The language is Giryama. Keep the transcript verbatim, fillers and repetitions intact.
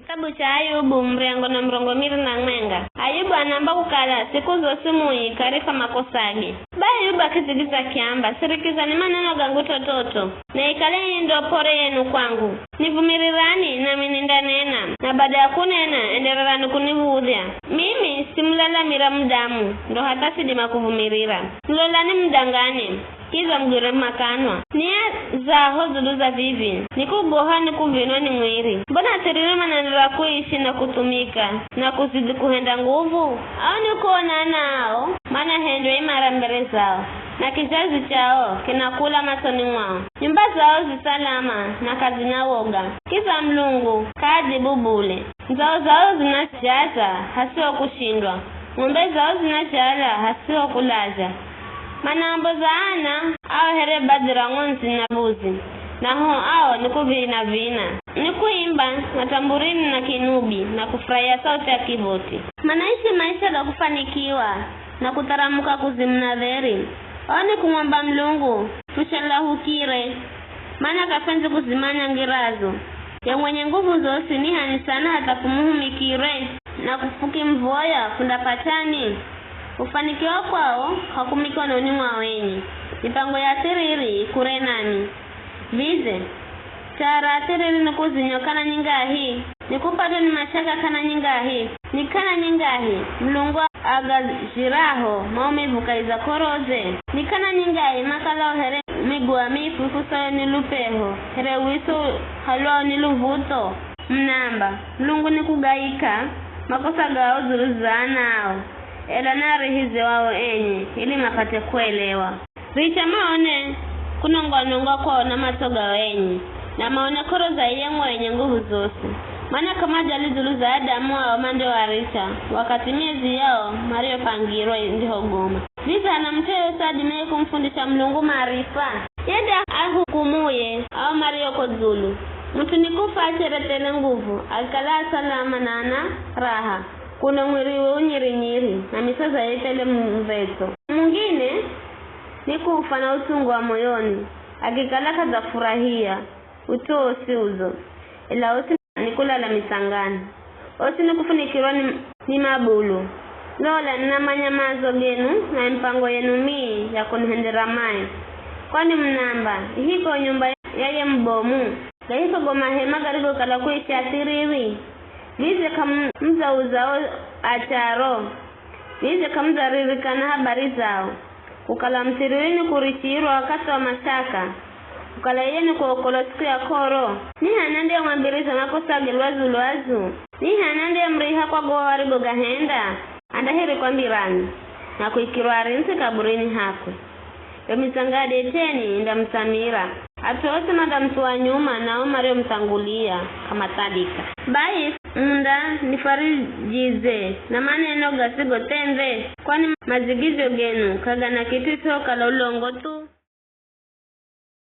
Kitabu cha Ayubu, mrengo na mrongo miri na mwenga. Ayubu anaamba kukala siku zosi mui karifa makosage. Bai Ayubu akidzigiza akiamba, sirikiza ni maneno gangu tototo, na ikale ii ndo p'ore yenu kwangu. Nivumirirani, nami nindanena, na bada ya kunena, endererani kuniv̱udhya. Mimi simulalamira mudamu, ndo hatha sidima kuvumirira. Nilolani mudangane, kidza mugwire makanwa. Ni adzaho dzulu za vivi, ni kugoha ni kuvinwa ni mwiri. Mbona athiriri manaenderera kuishi na kuthumika, na kuzidhi kuhenda nguvu? Ao ni kuonana ao, manahendwa imara mbere zao, na kizhazi chao kinakula masoni mwao. Nyumba zao zi salama, na k'adzina woga. Kidza Mulungu k'aadhibu bule. Ndzau zao zinazhaza hasiho kushindwa, ng'ombe zao zinazhala hasiho kulazha. Manaamboza ana ao here badhi ra ng'ondzi na mbuzi, na ho ao ni kuvina-vina, ni kuimba na tamburini na kinubi, na kufurahia sauti ya kivoti. Manaishi maisha ga kufanikiwa na kutharamuka kuzimu na dheri. Ao ni kumwamba Mulungu, "Fushalahukire," mana k'afwendzi kuzimanya ngirazo. Ye mwenye nguvu zosi ni h'ani sana hatha fumuhumikire, na kufukimuvoya fundapat'ani? Kufanikiwa kwao k'aku mikononi mwao enye. Mipango ya athiriri i kure nami. Vidze, chara athiriri ni kuzinywa k'ana nyingahi? Ni kupatwa ni mashaka k'ana nyingahi? Ni k'ana nyingahi Mulungu agazhiraho maumivu kahi za k'oroze? Ni k'ana nyingahi makalao here miguwa mifu ifusayo ni lupeho, here wiso uhalwao ni luv̱utho? Munaamba, Mulungu ni kugaika makosa gao dzulu za anao, ela naarihize wao enye, ili mapate kuelewa. Richa maone kunongwa-nongwa kwao na matso gao enye, na maone k'oro za iye mwenye nguvu zosi. Mana k'amajali dzulu za adamu ao mandiowaricha, wakathi miezi yao mariyopangirwa ndihogoma. Vidze hana mut'u yeyosi adimaye kumufundisha Mulungu maarifa? Ye nde ahukumuye ao mario ko dzulu. Mut'u ni kufa achere thele nguvu, akikala a salama na ana raha, kuno mwiriwe unyiri-nyiri, na misoza yethele mvetso. Mungine ni kufa na utsungu wa moyoni, akikala k'adzafurahia ut'u wosi udzo, ela wosi ni kulala mitsangani. Osi ni kufunikirwa ni, ni mabulu. Lola, ninamanya maazo genu na mipango yenu mii ya kunihendera mai. Kwani munaamba, "Ihiko nyumba ya ye mubomu, gahiko go mahema garigokala kuishi athiriri?" Vidze k'amudzauza o acharo? Vidze k'amudzaririkana habari zao, kukala muthiriri ni kurichirwa wakathi wa mashaka, kukala iye ni kuokolwa siku ya k'oro? Ni h'ani andiyemwambiriza makosage lwazu-lwazu? Ni h'ani andiyemuriha kwa go arigogahenda? Andahirikwa mbirani, na kuikirwa arindzi kaburini hakwe. Yo mitsanga ya det'eni indamutsamira. At'u osi mandamuthuwa nyuma, na o mariomuthangulia k'amathadika. Bai mundanifarijidze na maneno gasigo thendhe? Kwani madzigizho genu k'agana kit'u isihokala ulongo thu?